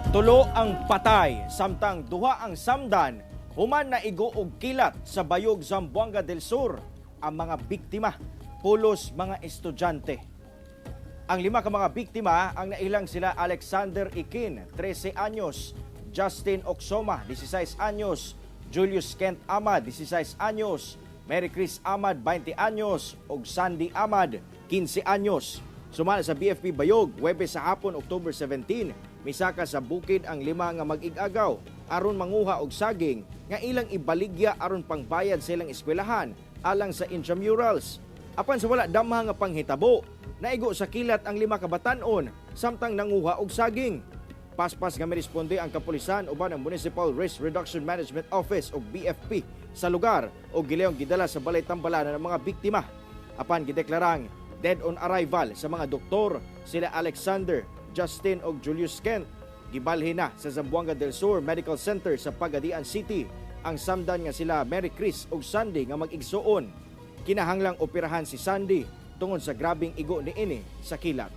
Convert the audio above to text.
Tulo ang patay samtang duha ang samdan human naigo og kilat sa Bayog, Zamboanga del Sur. Ang mga biktima pulos mga estudyante. Ang lima ka mga biktima ang nailang sila Alexander Ikin, 13 anyos, Justin Oksoma, 16 anyos, Julius Kent Amad, 16 anyos, Mary Chris Amad, 20 anyos, ug Sandy Amad, 15 anyos. Sumala sa BFP Bayog, Huwebes sa hapon, October 17, misaka sa bukid ang lima nga mag-igagaw aron manguha og saging nga ilang ibaligya aron pangbayad sa ilang eskwelahan alang sa intramurals. Apan sa wala damha nga panghitabo, naigo sa kilat ang lima ka batan-on samtang nanguha og saging. Paspas nga miresponde ang kapulisan uban ang Municipal Risk Reduction Management Office o BFP sa lugar o gilayong gidala sa balay tambalanan ng mga biktima. Apan gideklarang dead on arrival sa mga doktor sila Alexander, Justin ug Julius Kent. Gibalhin na sa Zamboanga del Sur Medical Center sa Pagadian City ang samdan nga sila Mary Chris ug Sandy nga mag-igsuon. Kinahanglang operahan si Sandy tungod sa grabing igo niini sa kilat.